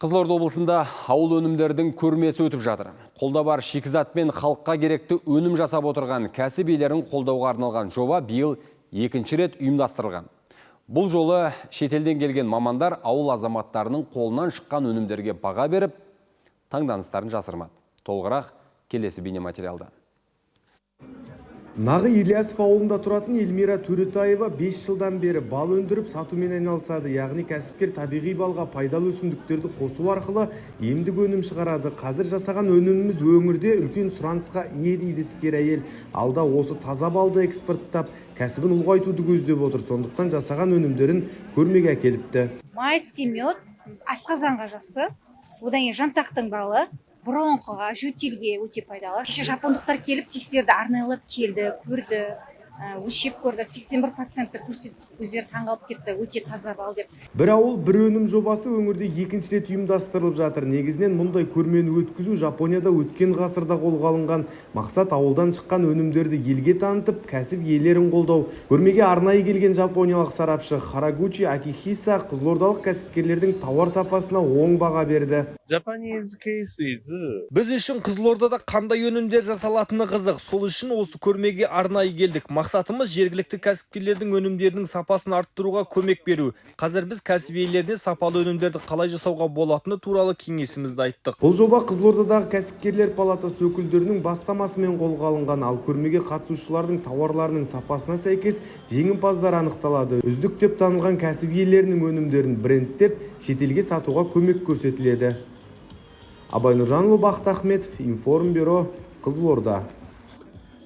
Қызылорда облысында ауыл өнімдердің көрмесі өтіп жатыр. Қолда бар шикізатпен халыққа керекті өнім жасап отырған кәсіп иелерін қолдауға арналған жоба биыл екінші рет ұйымдастырылған. Бұл жолы шетелден келген мамандар ауыл азаматтарының қолынан шыққан өнімдерге баға беріп, таңданыстарын жасырмады. Толығырақ келесі бейнематериалда. Нағы Ильясов ауылында тұратын Эльмира Төретаева 5 жылдан бері бал өндіріп сатумен айналысады. Яғни кәсіпкер табиғи балға пайдалы өсімдіктерді қосу арқылы емдік өнім шығарады. Қазір жасаған өніміміз өңірде үлкен сұранысқа ие, дейді іскер әйел. Алда осы таза балды экспорттап, кәсібін ұлғайтуды көздеп отыр. Сондықтан жасаған өнімдерін көрмеге әкеліпті. Майский мед асқазанға жақсы, одан кейін жантақтың балы бронхыға, жөтелге өте пайдалы. Кеше жапондықтар келіп тексерді, арнайлап келді, көрді, өлшеп көрді. 81%-ті көрсетіп, өздері таңғалып кетті, өте таза бал деп. «Бір ауыл – бір өнім» жобасы өңірде екінші рет ұйымдастырылып жатыр. Негізінен мұндай көрмені өткізу Жапонияда өткен ғасырда қолға алынған. Мақсат – ауылдан шыққан өнімдерді елге танытып, кәсіп иелерін қолдау. Көрмеге арнайы келген жапониялық сарапшы Харагучи Акихиса қызылордалық кәсіпкерлердің тауар сапасына оң баға берді. Japanese case is Біз үшін Қызылордада қандай өнімдер жасалатыны қызық. Сол үшін осы көрмеге арнайы келдік. Мақсатымыз – жергілікті кәсіпкерлердің өнімдерінің сапасын арттыруға көмек беру. Қазір біз кәсіп иелеріне сапалы өнімдерді қалай жасауға болатыны туралы кеңесімізді айттық. Бұл жоба Қызылордадағы кәсіпкерлер палатасы өкілдерінің бастамасымен қолға алынған. Ал көрмеге қатысушылардың тауарларының сапасына сәйкес жеңімпаздар анықталады. Үздік деп танылған кәсіп иелерінің өнімдерін брендтеп, шетелге сатуға көмек көрсетіледі. Абай Нұржанұлы, Бақыт Ахметов, Информбюро, Қызылорда.